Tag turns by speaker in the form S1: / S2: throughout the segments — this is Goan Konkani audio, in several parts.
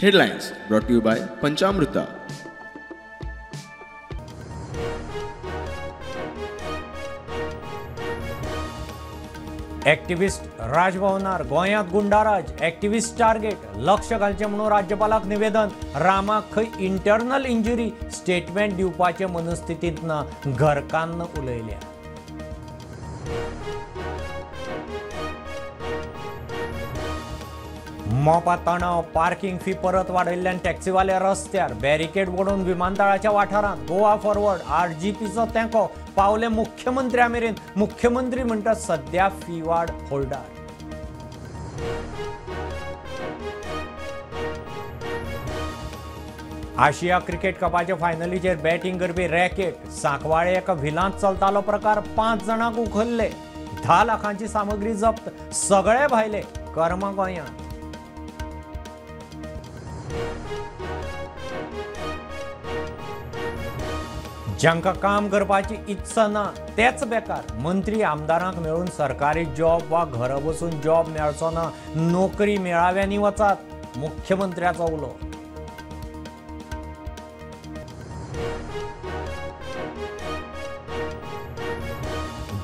S1: Headlines brought to you by Panchamruta.
S2: Activist राजभवनार गोंयांत गुंडाराज, एक्टिव्हिस्ट टार्गेट, लक्ष घालचें म्हणून राज्यपालाक निवेदन. रामाक खंय इंटरनल इंजुरी, स्टेटमेंट दिवपाचे मनस्थितींत ना, घरकान्न उलयल्या. मोपा तणाव, पार्किंग फी परत वाडयल्ल्यान टॅक्सीवाले रस्त्यार, बॅरिकेड ओडून विमानतळाच्या वाठारांत. गोवा फॉरवर्ड आरजीपीचो तेंको पावले मुख्यमंत्र्या मेरेन. मुख्यमंत्री म्हणटात सध्या फी वाड होल्डार. आशिया क्रिकेट कपाचे फायनलीचेर बॅटिंग करपी रॅकेट. सांकवाळे एका व्हिलांत चलतालो प्रकार, 5 जाणांक उखल्ले, 10 लाखांची सामग्री जप्त, सगळे भायले. कर्मा गोंयांत. जांकां काम करपाची इत्सा ना तेच बेकार. मंत्री आमदारांक मेळून सरकारी जॉब वा घरा बसून जॉब मेळचो ना, नोकरी मेळाव्यांनी वचात, मुख्यमंत्र्याचो उलो.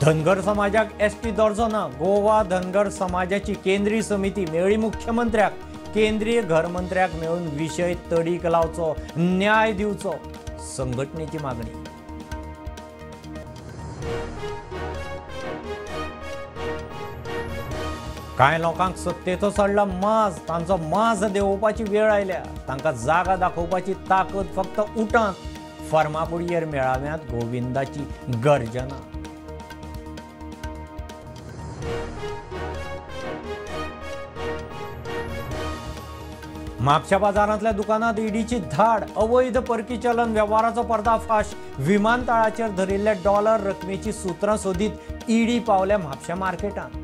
S2: धनगर समाजाक एसटी दर्जो ना. गोवा धनगर समाजाची केंद्रीय समिती मेळ्ळी मुख्यमंत्र्याक. केंद्रीय घरमंत्र्याक मेळून विशय तडीक लावचो, न्याय दिवचो, संघटनेची मागणी. कांय लोकांक सत्तेचो चडला माज, तांचो माज देंवोवपाची वेळ आयल्या. तांकां जागा दाखोवपाची ताकद फक्त उठांत. फर्मागुडयेर मेळाव्यांत गोविंदाची गर्जना. म्हापशा बाजारांतल्या दुकानात ईडीची धाड, अवैध परकी चलन वेव्हाराचो पर्दाफाश. विमानतळाचेर धरिल्ल्या डॉलर रकमेची सूत्रां सोदीत ईडी पावल्या म्हापशा मार्केटांत.